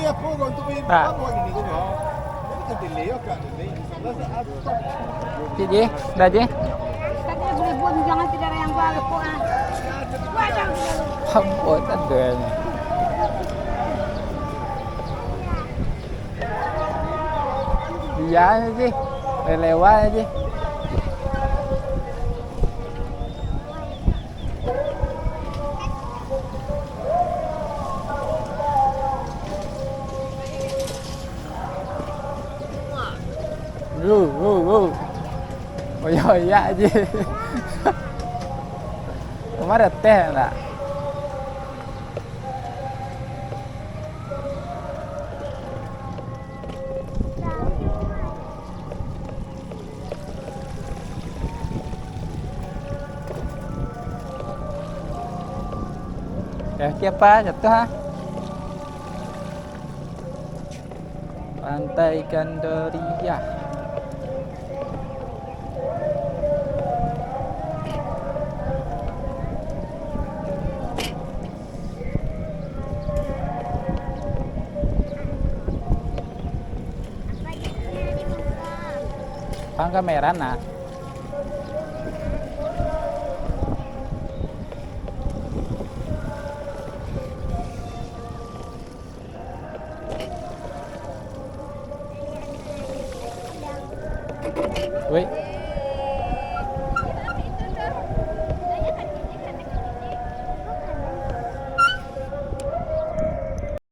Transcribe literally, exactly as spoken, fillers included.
Tak. Cik Ji, dah Ji? Habis ado ni. Iya ni Ji. Lewat Ji. Wu, wu, wu. Oyak-oyak Ji. Kemarin teh ndak? Eh, siapa? Jatuh, ha? Pantai Gandaria. Pang kamera nah. Woi.